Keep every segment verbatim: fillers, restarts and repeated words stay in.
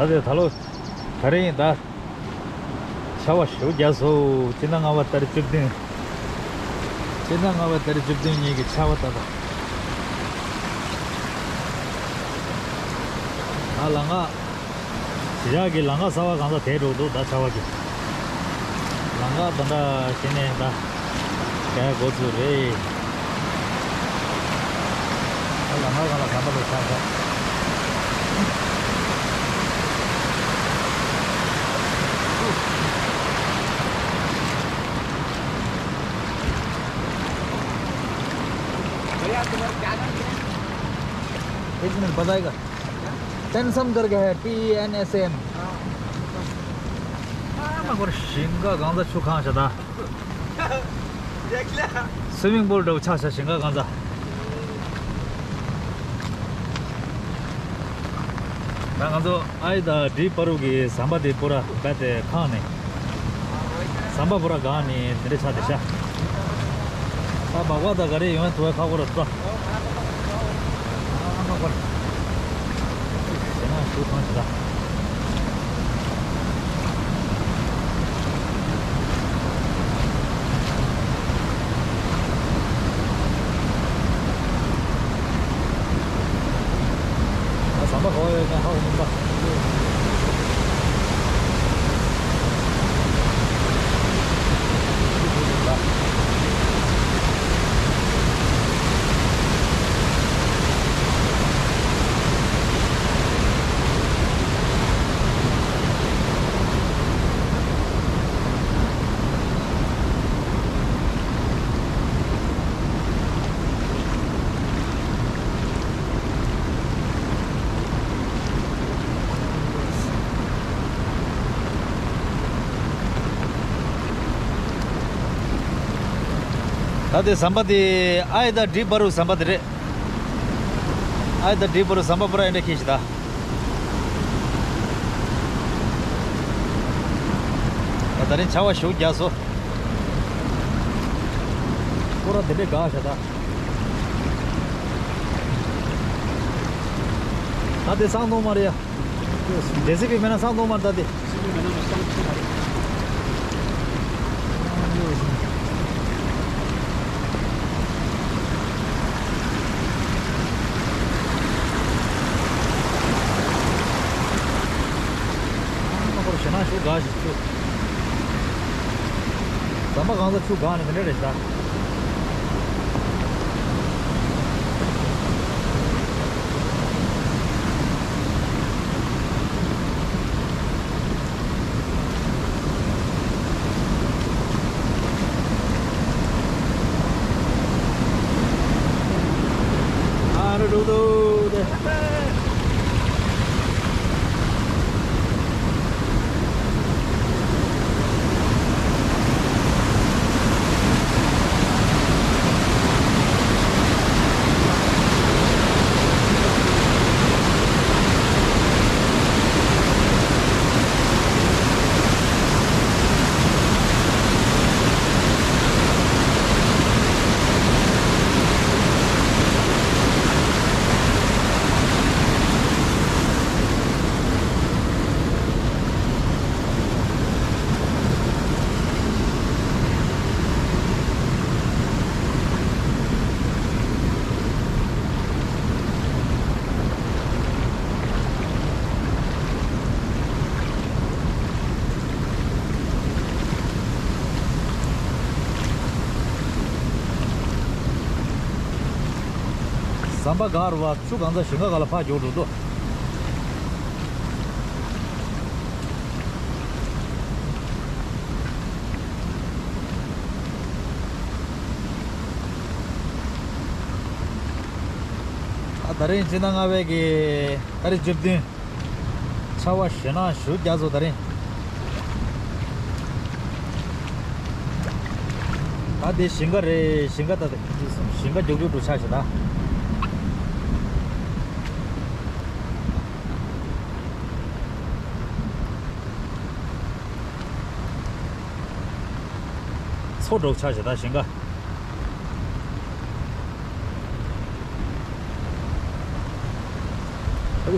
ད་ལྟ་ད་ལོ་ད་རིང་ད་ཆར་པ་ཞེ་པོ་རྒྱག་སོང་། སྤྱི་ཟླ་ལྔ་པ་ཏ་རིག་བཅུ་བདུན། སྤྱི་ཟླ་ལྔ་པ་ཏ་རིག་བཅུ་བདུན་ཉིན་གྱི་ཆར་པ་ད་ལྟ། ད་ལམ་ཁ། གཞིས་ཆགས་ཀྱི་ལམ་ཁ་གསར་པ་གང་ས་དེད་འགྲོ་འདུག་ད་ཆར་པ་གི་ལམ་ཁ་ད་ལྟ་བྱས་ནས་ད་རྒྱག་འགོ་ཚུགས་རེད། ད་ལམ་ཁ་གང་ལ་ཟམ་པ་ལ་ཆགས་ཤག एक मिनट बताएगा। टेंशन करके है, टी एन एस एम। ཨ་མ་ཁོར་ཞིང་ཁ་གང་ཚ་ཆུ་གང་ཤ་ད། སུའི་མིང་པུལ་འདྲ་བོ་ཆགས་ཤག་ཞིང་ཁ་གང་ཚ། ད་ང་ཚོ་ཨའི་དང་ཌི་བར་དུ་གི་ཟམ་པ་དེ་པུ་ར་རྦད་དེ་ཁེངས་ནས། ཟམ་པ་པུ་ར་འགག་ནས་དེ་འདྲ་ཆགས་བསྡད་ཤག་ད་སྦག་སྦག་དང་ག་རེ་ཡོང་ཡ་ཐུག་པའི་ཁག་པོ་རེད་ད། ཨ་མ་ཁོ། ཞེ་ན་ཞུ་གང་ཞིག་ད། ཟམ་པ་གོ་ཡོད་ན་ཧ་གོ་མིན་པ། ད་དེ་ཟམ་པ་དེ་ཨའི་དང་ཌི་བར་དུ་ཟམ་པ་དེ་རེད། ཨའི་དང་ཌི་བར་དུ་ཟམ་པ་པུ་ར་ཨེ་འདྲ་ཁེངས་ཤག་ད། ད་ད་རིང་ཆར་པ་ཞེ་པོ་རྒྱག་སོང་། པུ་ར་དེ་འདྲས་འགག་ཤག་ད། ད་དེ་སང་གཏོང་མ་རེད་ཡ། ཇེ་སི་བི་མེད་ན་སང་གཏོང་མ་རེད་ད་དེ། ཨ་མ་ཁོར་ཞེ་ན་ཞུ་དགའ་ཞིག་ཚུ། ཟམ་པ་གང་ས་ཆུ་འགག་ནས་དེ་འདྲ་རེད་ཤག་ཨ་རོ་རུ་རུ་དེ། ཟམ་པ་འགག་རུ་བ་ཆུ་གང་ཚ་ཞིང་ཁ་ག་ལ་ཕར་རྒྱུག་འགྲོ་འདུག་ད་ད་རིང་སྤྱི་ཟླ་ལྔ་པའི་གི་ཏ་རིག་བཅུ་བདུན། ཆར་པ་ཞེ་ན་ཞེ་པོ་རྒྱག་སོང་ད་རིང་། ད་དེ་ཞིང་ཁ་རེད། ཞིང་ཁ་ད་ཞིང་ཁ་རྒྱུག་རྒྱུག་འགྲོ་ཆགས་ཤག་ད། མཚོ་འགྲོ་ཆགས་ཤག་ད་ཞིང་ཁ།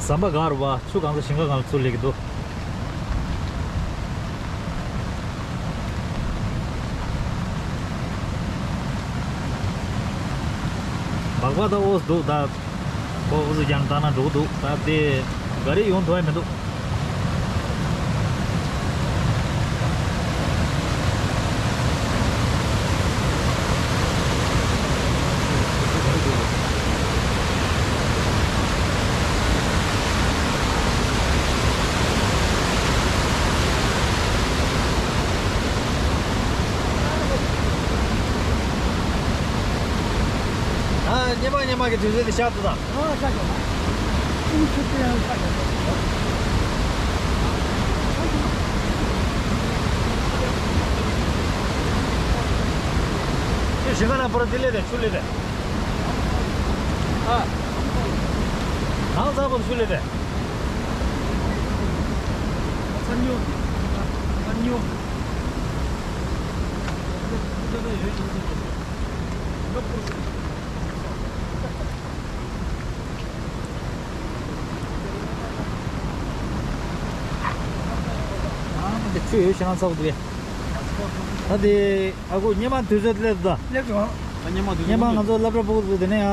ཟམ་པ་ག་རུ་བ་ཆུ་གང་ཚ་ཞིང་ཁ་གང་ཚུར་ལེགས་འདུག་མག་པ་ད་འོ་འདུག་ད། ཁོ་འུ་ཚོ་ཀྱང་བཏང་ན་འགྲོ་གི་འདུག་ད་དེ་ག་རེ་ཡོང་ཐུབ་ཡ་མི་འདུག་ཨ། སྙེ་མ་སྙེ་མ་གི་དུས་ཚོད་དེ་ཤར་འདུག་ད། ཨ། ཤར་འདུག་ཨུ། ཆུ་ཚོད་ཡང་ཤར་འདུག་ཁྱོད་ཞིང་ཁ་ནང་པུ་ར་དེ་ལས་དེ་ཆུ་ལས་དེ། ཨ། གང་ཚ་པོ་ཆུ་ལས་དེ། ཚ་ཉོ། ཚ་ཉོ། ཆུ་ཡོད་ཤེད་ན་ཚ་པོ་འདུག་གས། ད་དེ་ཨ་ཁུ་སྙེ་མ་དུས་ཚོད་སླེབས་འདུག་ད། སླེབས་འདུག་ད་སྙེ་མ་དུས་ཚོད་སྙེ་མ་ང་ཚོ་སློབ་གྲྭ་ཕྲུ་གུ་ཚོ་དེ་ནས་ཡང་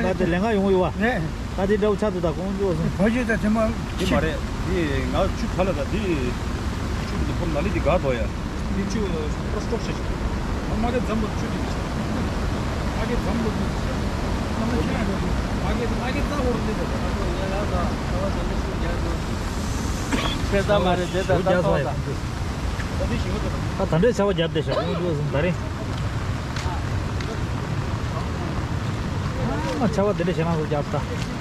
ད་དེ་ལས་ཀ་ཡོང་གི་ཡོད་པ། རེད། ད་དེ་འདྲ་བོ་ཆགས་འདུག་ད་ཁོང་ཚོ་སོང་། བ་ཞིག་ད་དེ་མ། དེ་མ་རེད། དེ་ང་ཆུ་ག་ལ་ད་དེ་ཆུ་དེ་ཕོར་ན་ལི་དེ་ག་དོ་ཡ། དེ་ཆུ་ཕོར་སྟོག་ཤ་ཤ། མ་གི་འཛམ་བུ་ཆུ་དེ་མ་གི་འཛམ་བུ་དེ་མ་གི་མ་གི་རྩ་ཧོར་དེ་དེ་ད་ཁོ་ཡ་ཡ་ད་ད་བ་ད་ནི་ཆུ་རྒྱ་དེ། ཁྱེད་ཚང་མ་རེད་དེ་ད་ད་ཐོག་ད། ད་ད་འདྲའི་ཆར་པ་བརྒྱབ་བསྡད་ཤག་ཡོང་འདུག་ཟིན་ད་རེད། ཨ་མ་ཆར་པ་དེ་འདྲ་ཞེ་དྲག་ཏུ་བརྒྱབ་ད།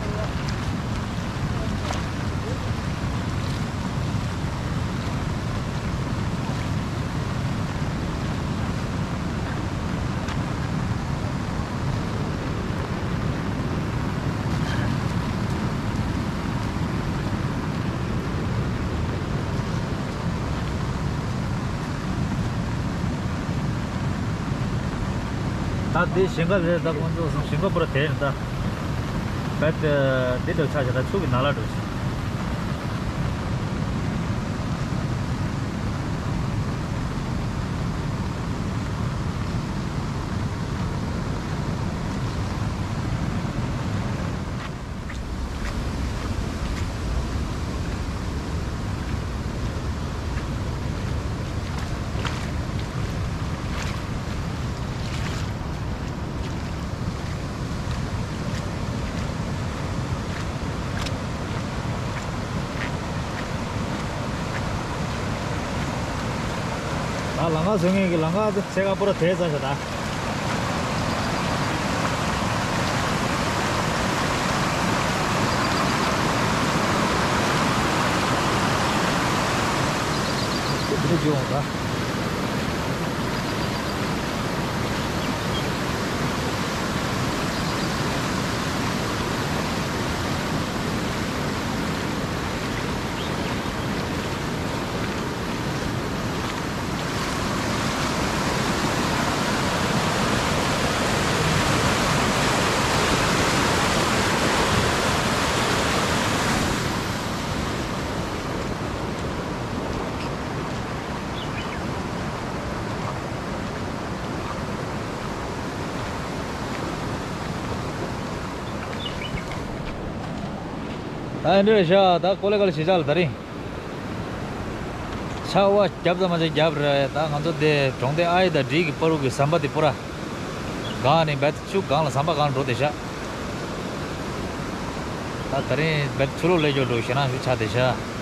ད་འདི་ཞིང་ཁ་རེད། ད་ཁོང་ཚོ་ཞིང་ཁ་པུ་ར་དེ་ཡིན་ད། བད་འདི་འདྲ་ཆགས་ཤག་ད་ཆུ་གི་ནང་ལ་འགྲོ་ཤག་ད་ལམ་ཁ་བཟོ་མཁན་གྱི་ལམ་ཁ་ཚད་ཁ་པུ་ར་དེ་ཙམ་ཞིག་ད། འདི་འདྲ་བརྗོད་འོང་ད། ད་འདི་རེད་ཤག་ད་ཀོ་ལེ་ག་ལེ་ཞེ་ཆགས་ལ་ད་རིང་། ཆར་པ་བརྒྱབ་ཙམ་མ་ཟད་བརྒྱབ་རེད། ད་ང་ཚོ་དེ་གྲོང་སྡེ་ཨའི་དང་འབྲི་གི་པ་རུ་གི་ཟམ་པ་དེ་པུ་ར་གང་ནས་བད་ཆུ་གང་ལ་ཟམ་པ་གང་འགྲོ་བསྡད་ཤག་ད་ད་རིང་བད་ཆུ་ལོག་ལས་ཀྱོག་འགྲོ་ཞེད་སྣང་ཞིག་ཆགས་བསྡད་ཤག